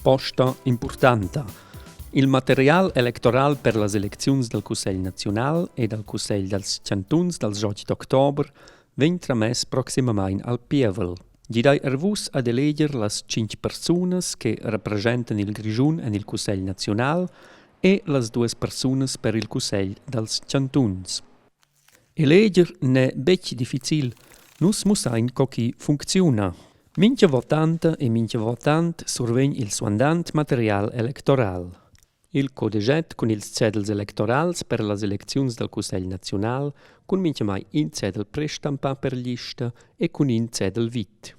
Posta impurtanta. Il material electoral per las elecziuns dal Cussegl naziunal e dal Cussegl dals chantuns dals 8 d'october vegn tramess proximamain al pievel. Gidai er vus ad eleger las tschintg persunas che represchentan il Grischun en il Cussegl naziunal e las duas persunas per il Cussegl dals chantuns. Eleger n'è betg difficil, nus mussain co ch'i funcziuna. Mintga votanta e mintga votant survegn il suandant material electoral. Il codeget cun ils cedels electorals per las elecziuns dal Cussegl naziunal cun mintgamai in cedel prestampà per glista e cun in cedel vit.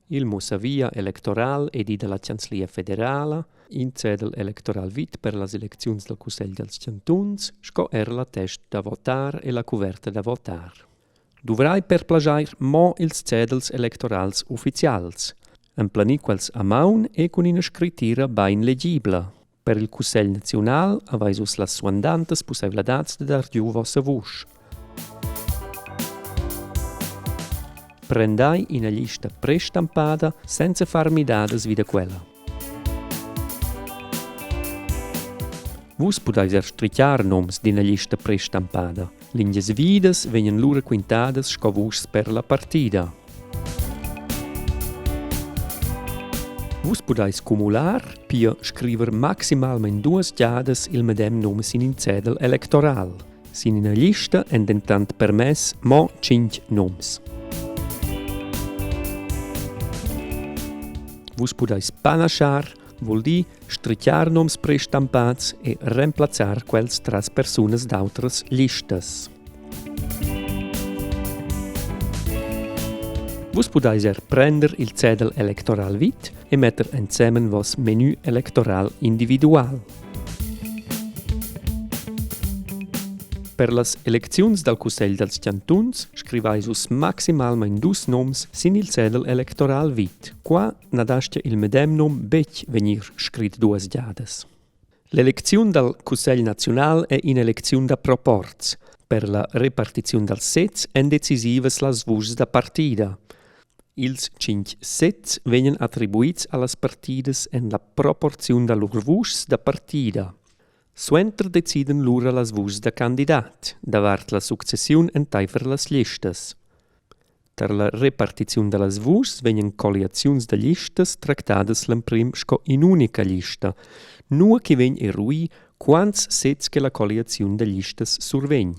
Il muossavia electoral edì da la Chanzlia federala, in cedel electoral vit per las elecziuns dal Cussegl dals chantuns sco er l'attest da votar e la cuverta da votar. Duvrai per plaschair mo ils cedels electorals uffizials. Emplenir quels a maun e cun ina scrittira bain legibla. Per il Cussegl naziunal avais uss las suandantas pussaivladads da dar giu vossa vusch. Prendai ina glista prestampada senza far midadas vi da quella. Vus pudais er stritgar noms d'ina glista prestampada. Lingias vidas vegnan lura quintadas sco vuschs per la partida. Vus pudais cumular, pia scriver maximalmain duas giadas il medem num sin in cedel electoral. Sin ina lista èn dentant permess mo tschintg nums. Vus pudais panaschar, vul dir stritgar nums prestampats e remplazzar quels tras persunas d'autras listas. Vus pudais er prender il cedel electoral vit e metter ensemen voss menu electoral individual. Per las elecziuns dal Cussegl dals chantuns scrivais vus maximalmain dus noms sin il cedel electoral vit. Qua na dastga il medem num betg vegnir scrit duas giadas. L'elecziun dal Cussegl naziunal è in'elecziun da proporz. Per la repartiziun dals sezs èn decisivas las vuschs da partida. Ils tschintg sezs vegnan attribuids a las partidas en la proporziun da lur vuschs da partida. Suenter decidan lura las vuschs da candidat davart la successiun entaifer las listas. Tar la repartiziun da las vuschs vegnan colliaziuns da listas tractadas l'emprim sco in'unica lista, nua ch'i vegn eruì quants sezs che la colliaziun da listas survegn.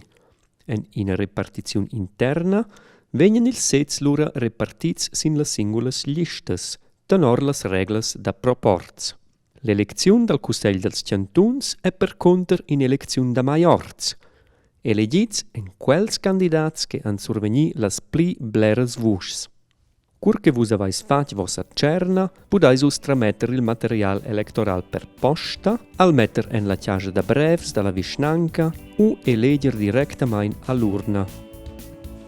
En ina repartiziun interna vegnan ils sezs lura repartids sin las singulas listas, tenor las reglas da proporz. L'elecziun dal Cussegl dals chantuns è percunter in'elecziun da maiorz. Elegids èn quels candidats che han survegnì las pli bleras vuschs. Cur che vus avais fatg vossa tscherna, pudais uss trametter il material electoral per posta, al metter en la chascha da brevs da la vischnanca u eleger directamain a l'urna.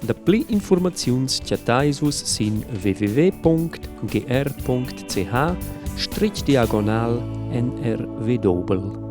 Dapli informaziuns chattais vus sin www.gr.ch stric diagonal nrw.